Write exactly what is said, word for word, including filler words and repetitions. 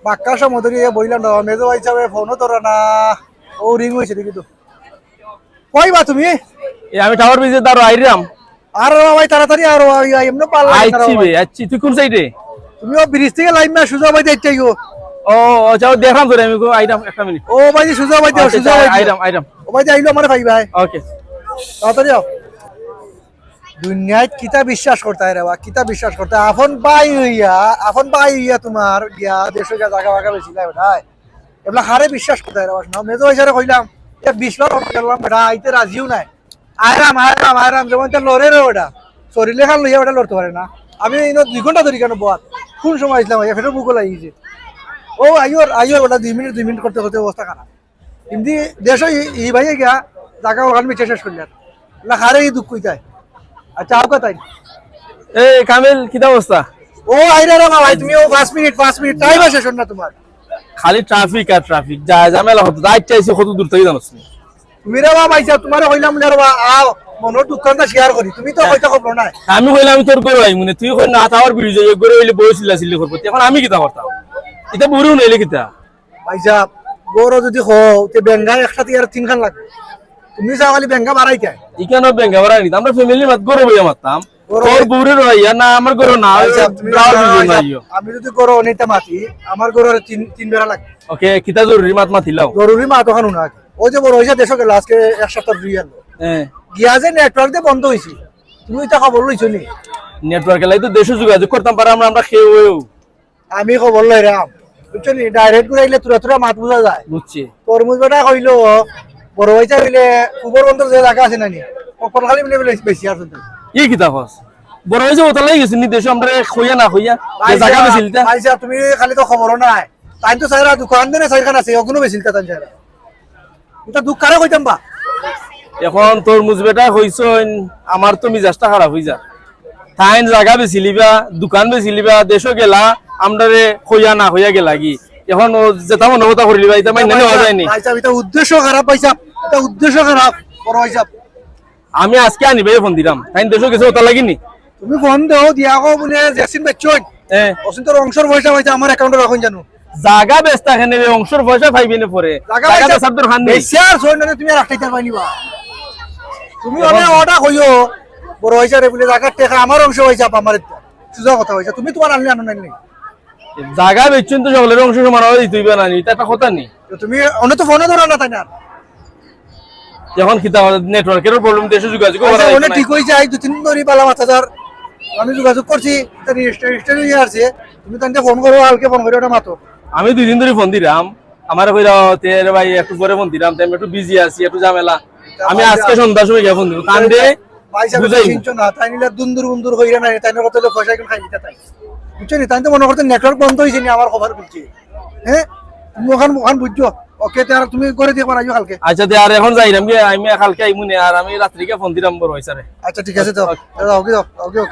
পাক্কা সময় ধরি এ বইলাম না, মেজো ভাই সাহেব ফোনও ধরে না। ও, রিং অইছে দেখি তো। কই বা তুমি? এ, আমি টাওয়ার ব্রিজের দ্বারা আইরাম। আর ও ভাই, তাড়াতাড়ি আর ভাই, ভাই, এমনে পারলাম না আইছি ভাই। বে, আইছি। তুই কোন সাইডে? তুমি ও ব্রিজ থেকে লাইন না, সুজা ভাই দেখতে আইও। ও, ও, যাও, দেখলাম তোরে আমি, আইরাম, একটা মিনিট। ও ভাই, সুজা ভাই দাও, আচ্ছা, সুজা আচ্ছা, ভাই দাও। আইরাম, আইরাম। ও ভাই, আইলো আমারে ভাই ভাই। ওকে। তাড়াতাড়ি আও। দুনিয়াত কিতা বিশ্বাস করতায় রে বা, কিতা বিশ্বাস করতায়? আপন ভাই অইয়া, আপন ভাই অইয়া তোমার গিয়া দেশো গিয়া জাগা বাগা বেচিলায় বেটায়। এবলা কারে বিশ্বাস করতায় রে বা? না, মেজো ভাইসারে কইলাম, এ বিশ বার ফোন করলাম বেটা, আইতে রাজিও নায়। আইরাম, আইরাম, আইরাম, যেমন তে লড়ে রে ওটা। শরীরে খান লইয়া ওটা লড়তে পারে না। আমি ইনো দুই ঘন্টা ধরি কেন বওয়াত? কোন সময় আইছলাম? ভাইয়া, ফেরো ভুকও লাগিছে। ও, আইওর, আইওর, ওটা দুই মিনিট, দুই মিনিট করতে করতে অবস্থা খারাপ। কিন্তু দেশো ই, ই ভাইয়ে গিয়া জাগা ওখান বেচে শেষ করলে আর। না, কারে ই দুঃখ অইতায়। আচ্ছা, আও কথাই। এই কামিল, কিতা অবস্থা? ও, আইরা রে বাবা, তুমি ও পাঁচ মিনিট, পাঁচ মিনিট, টাইম আছে শোন না তোমার। খালি ট্রাফিক আর ট্রাফিক, যা ঝামেলা হতো, রাইত চাইছি কত দূর থেকে জানোস নি? তুমি রে বাবা, আইসা তোমারে কইলাম না রে বাবা, আও, মনর দুঃখটা শেয়ার করি, তুমি তো হ্যাঁ। কইতে খবর নাই। আমি কইলাম, "আমি তোর ঘরে আইমু নে", তুই কই না, "তাওয়ার ব্রিজ অইয়া ঘরে অইলে বউ চিল্লা চিল্লি করবো।" এখন আমি কিতা করতাম? এটা বুড়ো নাইলে কিতা? ভাই সাহেব, ঘরো যদি হও, তে বেঙ্গা একসাথে আর তিনখান লাগবে। তুমি চাও খালি বেঙ্গা বাড়াইতে। ইখানো বেঙ্গা বাড়াই নিতাম, আমরা ফ্যামিলি মাত ঘরো বইয়া মারতাম। ঘরো তোর বউরে রইয়া না, আমার ঘরো না, ভাই সাহেব, তুমি ব্রাউজ না, ভিডিও ভাই না সাহেব, ইয়ো। আমি যদি ঘরো নিতে মাতি, আমার ঘরো তিন, তিন বেড়া লাগবে। ওকে, কিতা জরুরি মাত মাতিলাও? জরুরি মাত ওখানে না। ওই যে বড় হইছে দেশো গেল, আজকে এক সপ্তাহ দুই আনলো। হ্যাঁ। গিয়া যে নেটওয়ার্ক দিয়ে বন্ধ হইছে, তুমি এটা খবর লইছো নি? নেটওয়ার্ক এলাই তো দেশো যোগাযোগ করতাম পারে আমরা, আমরা কেউ হয়েও। আমি খবর লইরাম, বুঝছো নি? ডাইরেক্ট ঘুরাইলে তুরা তুরা মাত বুঝা যায়। বুঝছি। তরমুজ বেটা কইলো, বড় ভাইসাব কইলে, উবর বন্দর যে জাগা আছে না নি, ও কোন খালি মিলে মিলে বেশি আছে তো। ই কিতা কস? বড় ভাইসাব ওটা লাগি গেছে নি দেশো, আমরা কইয়া না কইয়া, যে ভাই জাগা সাহেব, বেচিলতা। ভাই সাহেব, তুমি খালি তো খবরও নাই। তাই তো চাইরা দোকান দেনে চাইরখান আছে, ওগুলো বেচিলতা তাই চাইরা। এটা দুঃখ কারে কইতাম বা? এখন তরমুজ বেটা কইছইন, আমার তো মিজাজটা খারাপ হই যা। তাইন জাগা বেচিলিবা, দোকান বেচিলিবা, দেশো গেলা, আমরারে কইয়া না কইয়া গেলা কি? এখন ও যেটা মনে কথা করিলিবা, এটা মাইনা নেওয়া যায়নি। ভাই সাহেব, এটা উদ্দেশ্য খারাপ, ভাই সাহেব, এটা উদ্দেশ্য খারাপ, বড় ভাই সাহেব। আমি আজকে আনি ভাই ফোন দিলাম, তাইন দেশো গেছে ওটা লাগিনি। তুমি ফোন দেও, দিয়া কও বলে জেসিন বেচছইন। হ্যাঁ। ওসিন তোর অংশর পয়সা পাইছে আমার অ্যাকাউন্টে রাখুন জানো। জাগা বেচতা কেনে রে, অংশর পয়সা পাইবে না পরে। জাগা জাগা বেচা বেচার দরকার নেই। বেচা আর ছয় নানে তুমি আর আটকাইতে পারনি বা। তুমি এখন অনে ওটা কইও, বড় ভাইসাবরে বলে জাগার টেকা আমার অংশ হইছে, আপ আমার একটা। সুজা কথা হইছে, তুমি তোমার আনলে আনো নাই। জাগা বেচছইন তো সকলের অংশ সমান হওয়া দিতে হইবে না নি, এটা একটা কথা নি। তো তুমি অনে তো ফোনও ধরো না তাই না? এখন কিতা নেটওয়ার্কের প্রবলেম, দেশো যোগাযোগ আচ্ছা, করা অনে যাইতো না। ঠিক হইছে, আই দুই তিন দিন ধরে বালা মাথা যার। আমি যোগাযোগ করছি, এটা রেজিস্টার, রেজিস্টার হয়ে আছে। তুমি তানকে ফোন করো, কালকে ফোন করে ওটা মাতো। আমি দুই দিন ধরে ফোন দিলাম, আমার কইরা, "তে রে ভাই, একটু পরে ফোন দিলাম, তে আমি একটু বিজি আছি, একটু ঝামেলা।" আমি আচ্ছা। আজকে সন্ধ্যার সময় গিয়া ফোন দিব। তান দে ভাই সাহেব, বুঝাই। চিনছো না, তাই নিলে দুন্দুর বুন্দুর কইরা না, তাই নিলে কত পয়সা এখন খাই দিতে তাই। বুঝছো নি? তাই তো মনে করতে নেটওয়ার্ক বন্ধ হইছে নি, আমার খবর বলছি। হ্যাঁ? তুমি ওখান, ওখান বুঝছো? ওকে, তে আর তুমি করে দিয়ে পারাইও কালকে। আচ্ছা, তে আর এখন যাইরাম গিয়া, আমি কালকে আইমু নে, আর আমি রাত্রিকে ফোন দিলাম বড় ভাইসাবরে। আচ্ছা, ঠিক আছে, তো। ওকে। ওকে, ওকে, ওকে।